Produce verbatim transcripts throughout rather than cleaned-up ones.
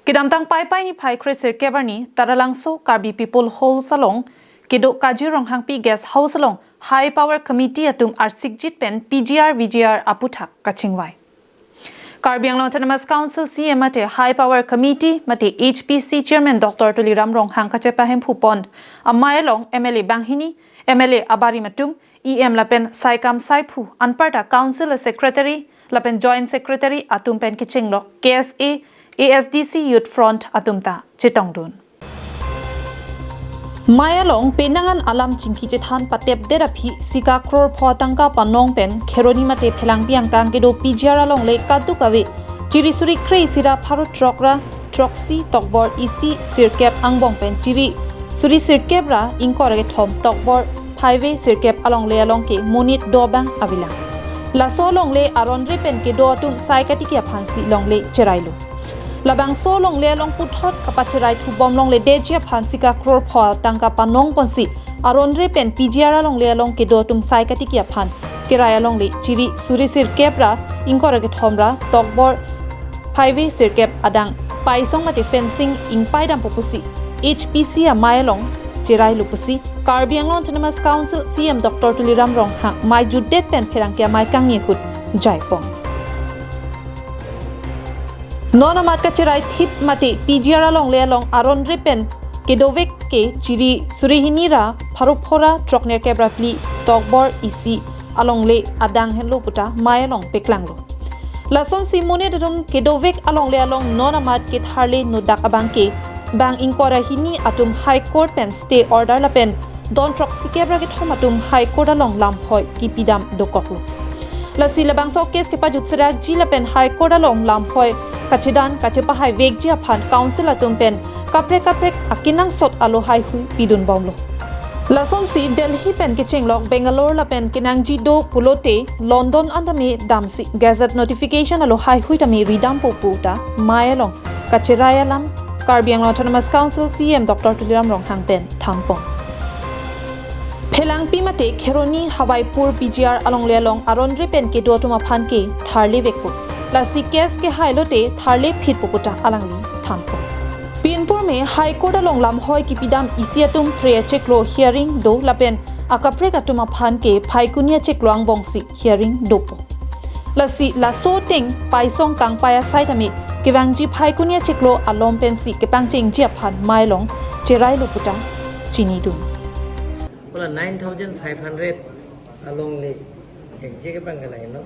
Kedamtang Paipai niphai kre sirkep arni Taralangso Karbi People House along kedo Kajir Ronghangpi Guest House along High Power Committee atum arsikjit pen P G R V G R aputhak kachingvai. Karbi Anglong Autonomous Council C E M mate High Power Committee mate H P C Chairman Doctor Tuliram Ronghang kachepahemphu pon amei along M L A banghini, M L A abarim atum, E M lapen saikam saiphu, anparta Council Secretary lapen Joint Secretary atum pen kechenglo K S A, A S D C Youth Front atum ta chetongdun. Mei along penang an alam chingki chethan patepdet aphi sika kror pho atangka panong pen Kheroni mate Phelangpi angkang kedo P G R alongle kaduk ave chiri suri kre isi ra pharo throk ra throksi tokbor isi sirkep angbong pen chiri suri sirkep ra ingkoi ra kethom tokbor phaive sirkep alongle along ke monit do abang avelang. Laso alongle aron re pen kedo atum sai katiki aphansi longle cherailo. Labangso alongle along puthot kapacherai thubom longledetji aphan sika kror pho atangka panong ponsi aron re pen P G R alongle along kedo atum sai katiki aphan kerai alongle chiri suri sirkep ra ingkoi ra kethom ra tokbor phaive sirkep adang paisong mate fencing ingpai dampo pusi H P C amei along cherailo pusi Karbi Anglong Autonomous Council C E M Doctor Tuliram Ronghang mei jutdet pen pherangke amei kangni ahut jaipon. Non amat kacherai thip mate P G R alongle along aron re pen kedovek ke chiri suri hini ra pharo pho ra throk nerkep ra phli tokbor isi alongle adang henlo puta mei along peklanglo. Lasonsi monit atum kedovek alongle along non amat ketharle nodak abang ke bang ingkoi ra hini atum High Court pen stay order lapen don throksikep ra kethom atum High Court along lamphoi kipidam dokoklo. Lasi labangso case kepajut serakji lapen High Court along lamphoi kachedan kachepahaivekji aphan Council atum pen kaprek kaprek akenangsot alo haihui pidunbomlo. Lasonsi Delhi pen kechenglok Bangalore lapen kenangji do pulote London an tame damsi Gazette notification alo haihui tame ridampo puta mei along kacherai alam Karbi Anglong Autonomous Council C E M Doctor Tuliram Ronghang pen thanpon. Phelangpi mate Kheroni Hawaipur P G R alongle along aron re pen kedo atum aphan ke tharlevekpo. Lasi case kehailote tharle phitpo puta alangli thanpon. Pinpur me High Court along lamphoi kipidam isi atum phre achiklo hearing do lapen akaprek atum aphan ke Phaikuni achiklo angbongsi hearing dopo. Lasi laso ateng paisong kangpai asai tame kevangji Phaikuni achiklo alom pensi kepangchengji aphan mei along cherailo puta chinidun. Hala nine thousand five hundred alongle ekje ke bang ke laino.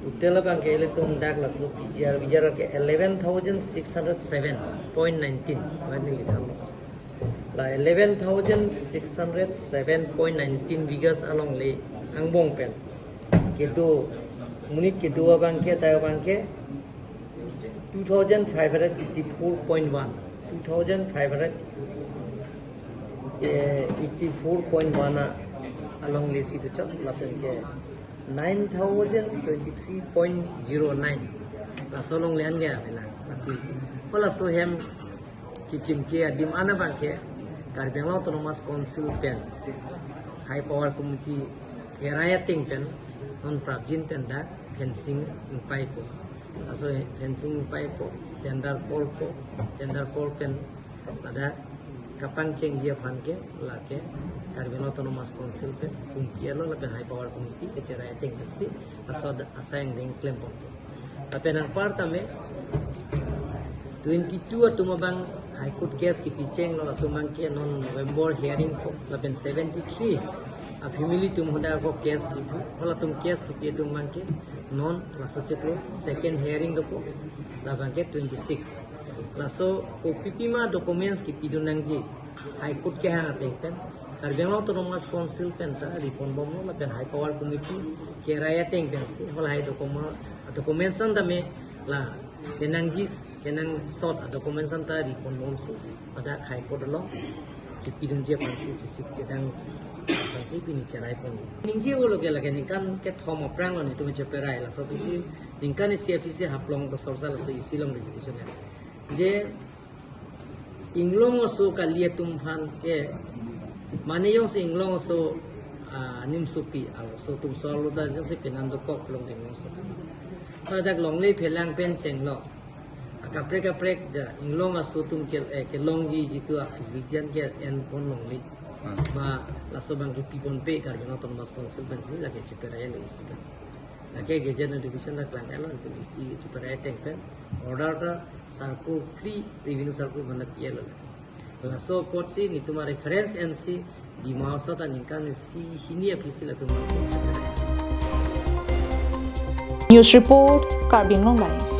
Total abang ke ilitum dak laso P G R V G R ke eleven thousand six hundred seven point nineteen. Mane litha lo. La eleven thousand six hundred seven point nineteen bighas alongle angbong pen kedo, monit kedo abang ke, ta abang ke two thousand five hundred eighty-four point one, two thousand five hundred eighty-four point one a alongle si tu chok lapen ke nine thousand twenty-three point zero nine. Laso alongle an ke avelang. Lasi, hala laso hem kekimke adim an abang ke Karbi Anglong Autonomous Council pen High Power Committee kerai ateng pen non prapjin pen dak fencing ingpaipo. Laso fencing ingpaipo, tender call po, tender call pen ladak kapangchengji aphan ke lake Karbi Anglong Autonomous Council pen pungki alo lapen High Power Committee kecherai ateng pensi laso asai angdeng klemponpo. Lapen anparta me twenty-two atum abang High Court case kipichenglo atum abang ke non November hearing po lapen seventy-three a family atum hadak ako case kithu, halatum case kipi atum abang ke non laso chiklo second hearing dopo, labang ke twenty-six. Laso kopipima documents kipidun nangji High Court kehang ateng pen Karbi Anglong Autonomous Council pen ta riponbomlo lapen High Power Committee kerai ateng pensi hala hai document, documents an tame la kenangji, kenangsot a documents an ta riponbomsi pada High Court along kipidunji aphansi chesik kedang aphansi pini cheraipon. Ningje-olo ke lake ningkan kethom aphrang lo netum cheperai, laso aphi si ningkan isi aphi si Haflong to sorsa laso isi along resolution ya. Je inglong aso kali atum aphan ke, mane jongsi inglong aso, ah, nimsupi, ah, aso atum solo ta jongsi penan dokok long inglong aso atum. Ladak longle phelang pen chenglo. Kaprek kaprek ja inglong aso atum ke eh, kelongji jitu a facility an ke en pon longle. Hmm. Ma laso abang ke pi ponpe Karbi Anglong Autonomous Council pensi lake chiperai lo isi pensi. Lake gazette notification ta klang elo, itum isi chiperai ateng pen order ta circle three revenue circle mana pi elo. Laso apotsi netum a reference ensi Dima Hasao ta ningkan isi hini aphisi latum. News report, Karbi Anglong Live.